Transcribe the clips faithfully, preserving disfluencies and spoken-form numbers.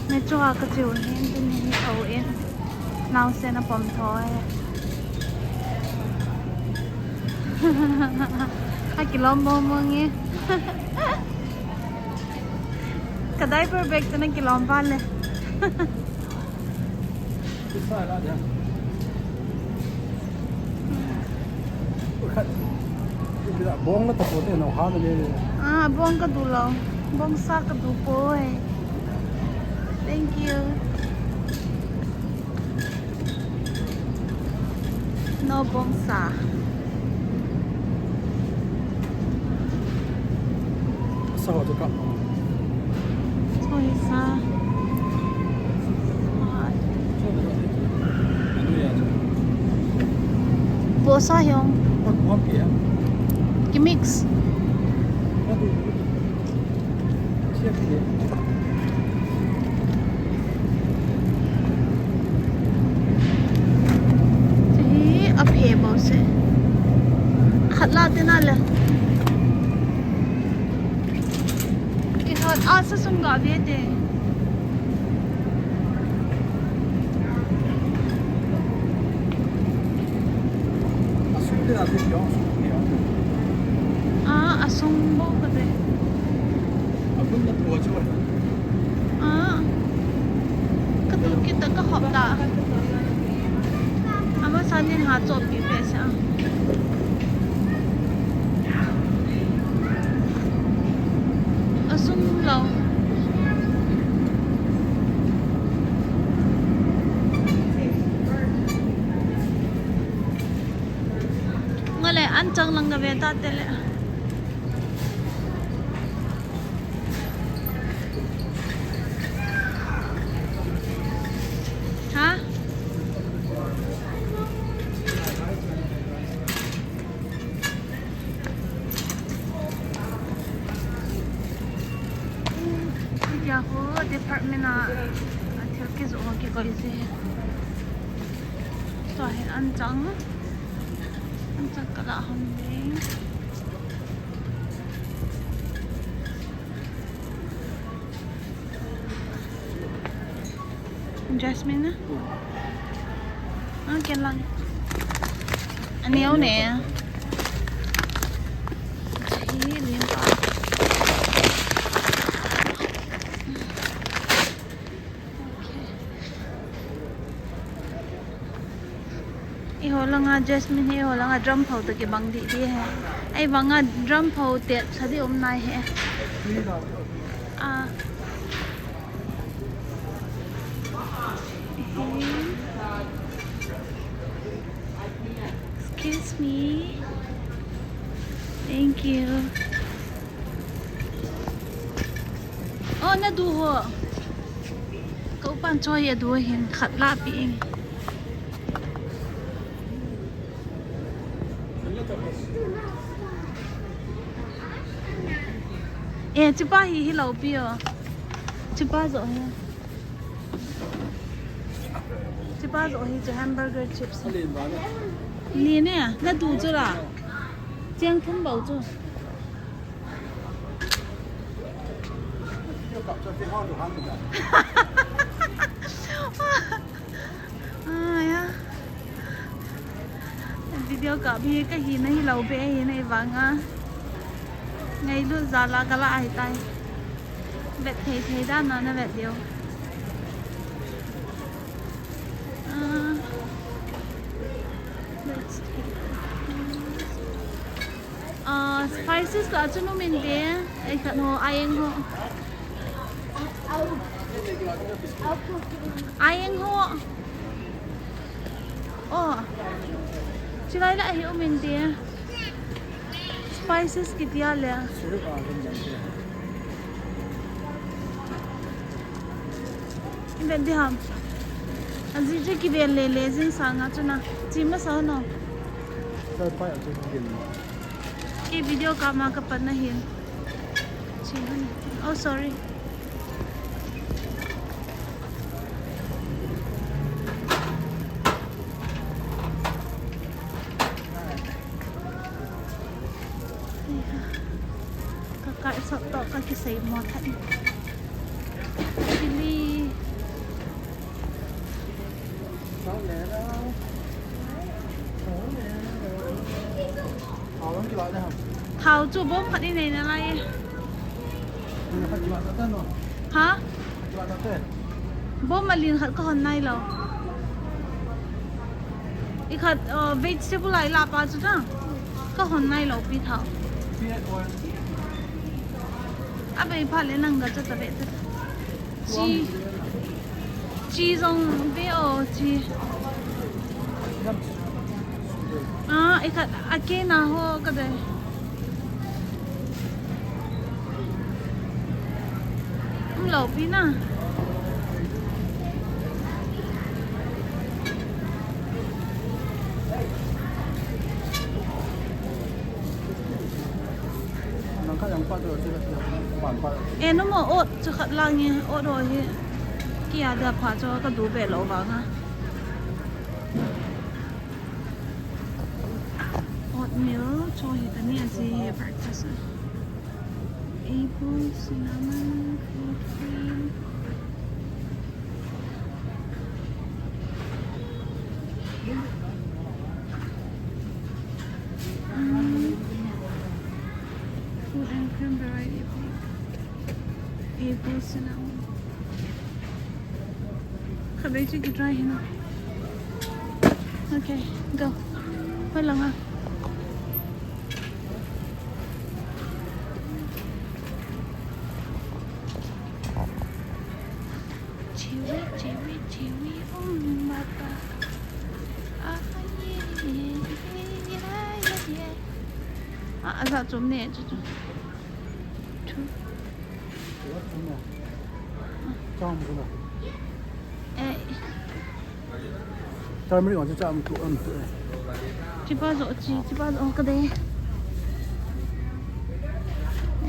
Metro a ka cheu hin, tuni hi tho in. Naosen a pom tho e. A kilom mong mong e. Ka diaper bag chu na kilom val le. Bong na tapo te, no ha na le. Ah, bong ka du lo. Bong sa ka du poi. Thank you. No bong sa. Sa ho chu kap. Oi sa. Bo sa hiong. Ki mix. Hi a phe bo se. Khat la te na le. Ki khat a sa sung ga ve te. A sung te na te hiong sung te hiong. Ah, a sung bo ka te. A bun na tua chu. Ah. Ka tu kita ka khop ta. Ama sanin ha chop pi pe sa. A sung lo. Nga le an chang lang ka ve ta te le. Ha? Tia ho department a, a thil kijoh ho kikoi je. Tua hi an chang. An chang ka la hon ding. Jasmine na? Ah, ken lang. Ani au ne. Hi, lim pa. Okay. Eiho langa Jasmine hi eiho langa drum pho toh kibang didi he. Ahivanga drum pho te sa di um nai he. Ah. Excuse me. Thank you. Oh, na du ho. Ka upan choi a du hin khat la pi. Eh, chupa hi hi lo pi o. Chupa jo hi. Chupa jo hi chu hamburger chips. Ni ne, na du chu la. Chiang thum bau chu. Aya. Video kap hi ka hina hi lo be hi nei vanga. Ngailut jal a ka la ahi tai. Vet thei thei dan a na vet diu. Ah. Let's take a look. Ah, spices la chu nu min te, ei khat ho, ayeng ho. Ayeng ho. Oh. Chilai la hi u min te. Spices kitia le. Vet di ham. Aji chu kivel le le jing sanga chu na. Chi masa no. Sai pai a chu kivel. Kei video kap ma ka pan na hin. Chi han. Oh, sorry. Ka ka Sot toh ka kisei mo tah. Chili. Thao chu bom khat i nei nalai e. Ha? Bom a lin khat ka hon nailou. I khat, uh, vegetable a i la pa chu na. Ka hon nailou pi thao. A bei pha le nang ga cha ta ve ta. Chi. Chi jong ve o chi. Ah, i khat a ke na ho ka de. Umlou pi na. E, no mo, ot chu khat lang e, ot ho hi. Kia da pha chu ka du ve lou vang a. Oatmeal, chu hi ka ni a si breakfast a. Apple, cinnamon, fruit cream. Mm. Fruit and cream variety. Apple, cinnamon. Khatvei chu ki try hina. Okay, go. Hoi lang a. Chewy, chewy, chewy, um, baba. Ah, yeah, yeah, yeah, yeah, yeah. Ah, a za chom ne chu chu. Chu. Chom chu na. Eh. Turmeric on chu chom tu, um, tu. Chipa zo chi, chipa zo ka de.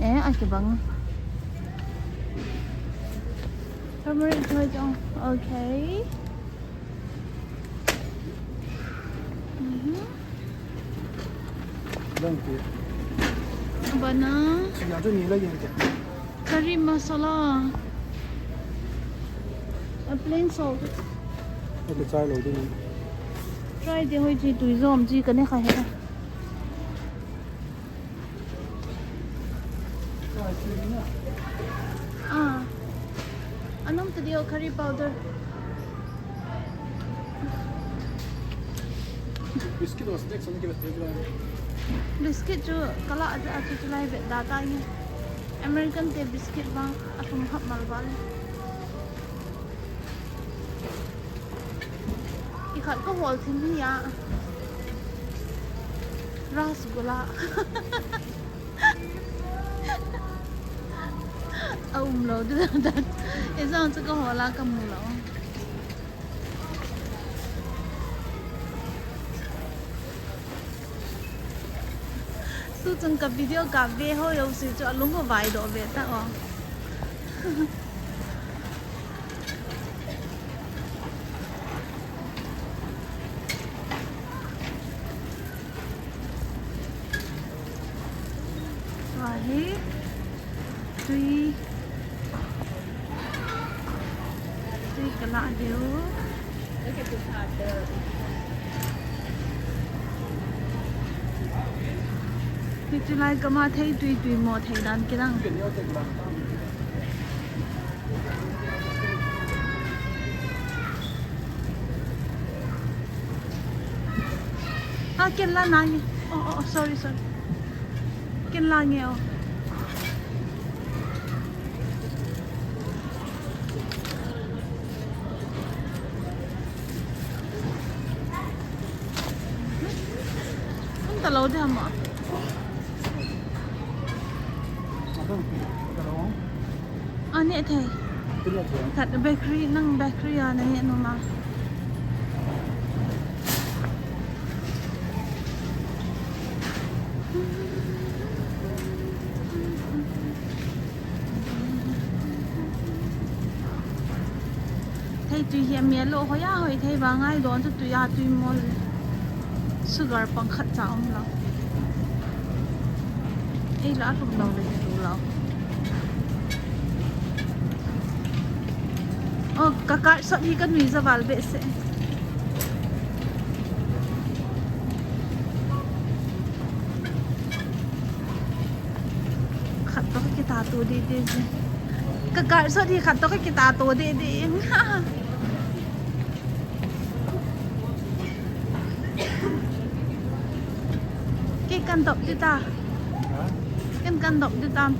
Eh, a kibang. Turmeric chu chom. Okay. Mhm. Lang ti. Bana. Chi ya chu ni la yen ti. Curry masala. A plain salt. Okay, chai lo ding. Try te hoi chi tui jom chi ka ne kha he. Ah. Anom ta ding o curry powder. Biscuit or snacks on the. Biscuit chu kala a chu chu lai ve da ta ni. American te biscuit bang a thum hap mal bal. I khat ka hol thim hi a. Rasgulla. A um lo du da. I jong chu ka hol a ka mu lo. Su chung ka video ka ve ho yo si chu a lung ho vai do ve ta o. Tua hi tui, tui ka la diu. Hichu lai kama thei tui tui mo thei dan kilang. Ah, ken la nai. Oh, oh, oh, sorry, sorry. Ken la nge o. Hum ta lo de ma. Ane thei. Khat bakery, nang bakery a na nge no ma. Thei tui hi a mel lo hoi a hoi thei vang ai don chu tui a tui mol. Sugar pang khat cha um lo. Ei la lum lo le tu Oh, ka card sot hi ka nui ja val behseh. Khat toh ka kitato deh deh je. Ka card sot hi khat toh ka kitato deh deh. Kei kan dop ding ta. Ken kan dop ding ta.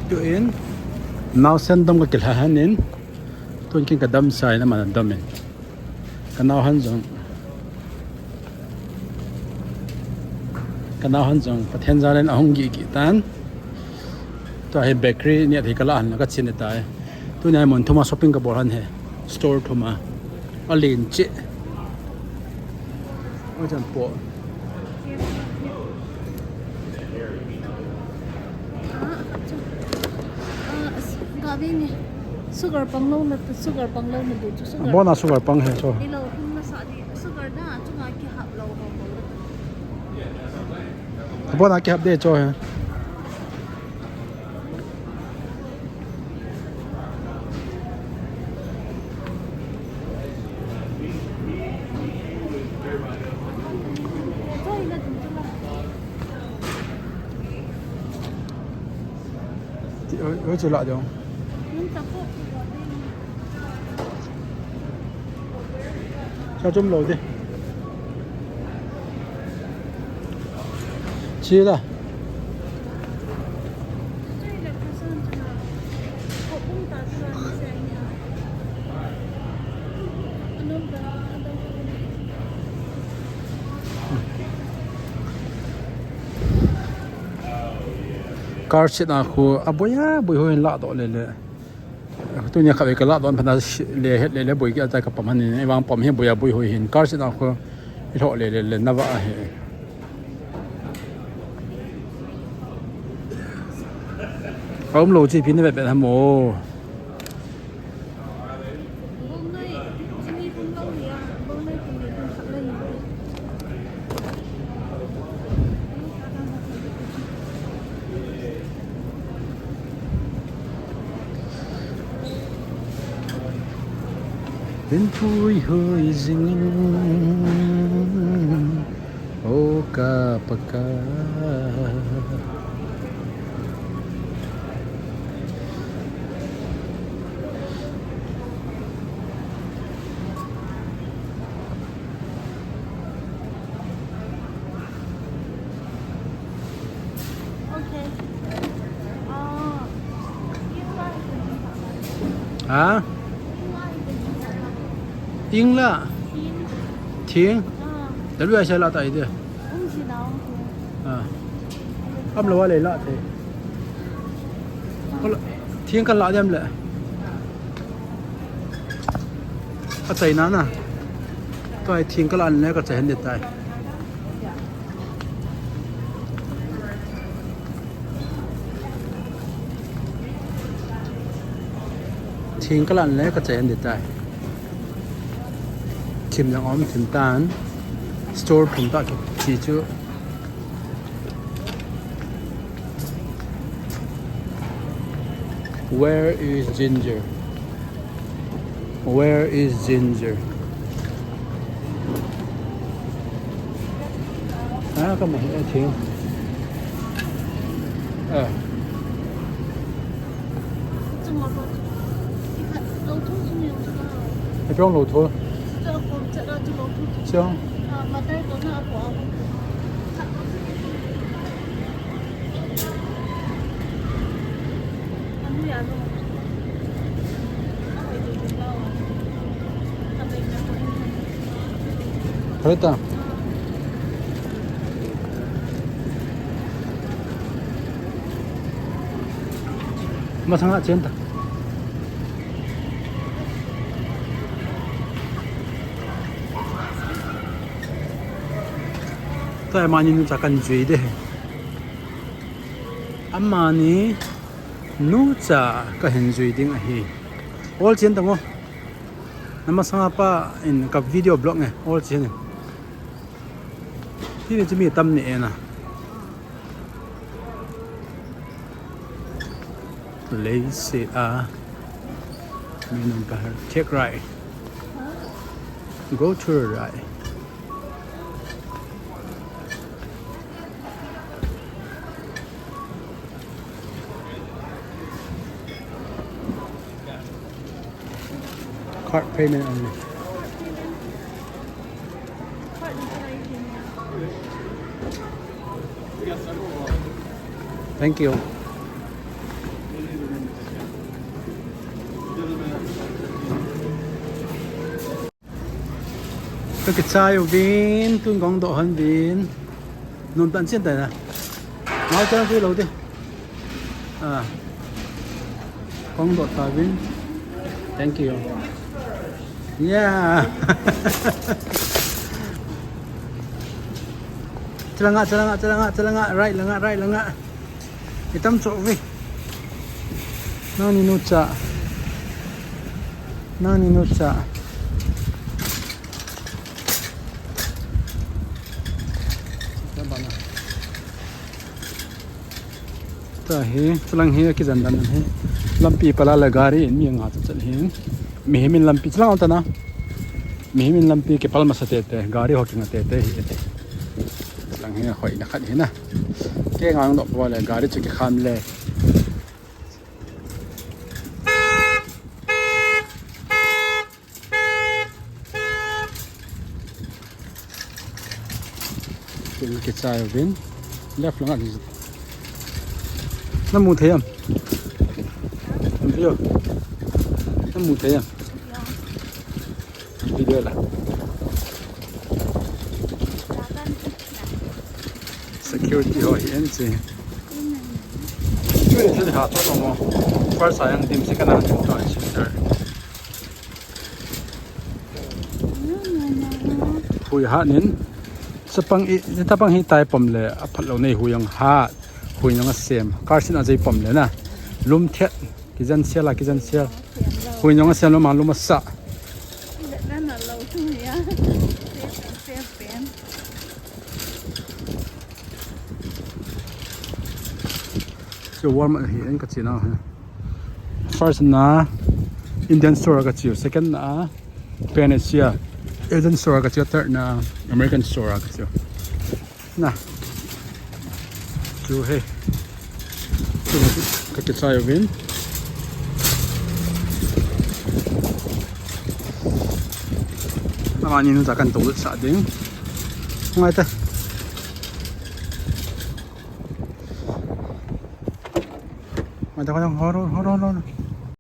Tuin, naosen dom ka kilha han in, tun ken ka damsah in, aman adom in. Ka nao han jong, ka nao han jong, Pathen jal in ahung gih gih tan. Tua hi bakery ni a thei ka la han la ka chin tai. Tuni a hi mun thum a shopping ka bol han hi. Store thum a. Alen cheh. Oi chan po. Ah, ah, ga ve nge. Sugar pang lou na, sugar pang lou na ding chu sugar. Abon a sugar pang hi chu. Ilo hung na sa ding. Sugar na, chunga kihap lou ho ho. Abon a kihap ding chu hi. Ti, oi, oi, chu la dong. Sa chum lou ding. Chi la. Car seat a khu aboi aboi hoi la doh le le. Tunia khatvei ka la don phat na le het le le boi kit a tai ka pom han in, i vang pom hi boi a boi hoi hin car seat a khu i lhoh le le le na va a hi. A um lou chi pi na vet vet ham o. Vinpui hoi jingin, o ka Pa ka. Ha? Ing la. Thing. Lalu ai sa la tai de. Ha. Am lo wa le la te. Thing ka la dem le. A chai na na. Tua thing ka la le ka chai han de tai. Thing ka la le ka chai han de tai. Thim jong um thim tan. Store thum ta ki chi chu. Where is Ginger? Where is Ginger? Ah, come on, okay. Ah. Ipong lo tho. Chong. Khare ta. Masanga chen ta. Tua mani nu cha kan jui de. Amani nucha kahin jui ding ahi. Ol chen tamo. Namasanga pa in ka video blog nge. Ol chen. Hini chu mi tam ni ena. Leiset a. Minun Bahar. Take right. Go to the right. Card payment only. Thank you. Kakichai uvin, tun kahung doh hon uvin. Nom tan chen tai na. Mau tan tu lo de. Ah. Kahung doh ta uvin. Thank you. Yeah. Chalanga, chalanga, chalanga, chalanga. Right langa, right langa. Itam cho ve. Nangni nucha. Nangni nucha. Tahi, chulang hi kijan dan hi. Lampi pala la gari in mi nga cha chat hin. Mihem in lampi chulang ta na. Mihem in lampi kipal masa tete, gari ho kinga tete hi. Chulang hi hoi na khat hi na. Kei ngang doh poi le, gari chu kikham le. Ken kichai uvin. Left langa. Namu thei am? Video. Namu thei am? Video la. Security ho hi en chi. Chu ni chu ha to mo. First a yang dim, second a dim to, sister. Hui hat nin. Chapang i, chapang hi tai pom le, aphat lo nei hui jong hat. Hui jong asem. Kar sin a jei pom le na. Lum thet. Kijan sel a, kijan sel. Hui jong asem lum a, lum asa. Chu Walmart hi en ka chena hi. First na Indian store ka chiu, second na Pan Asia Asian store ka chiu, third na American store ka chiu. Na. Chu he. Chu ka kichai uvin. Amani nucha kan to sa ding. Ngai ta. Ngai ta, ngai ta, horo, horo, horo.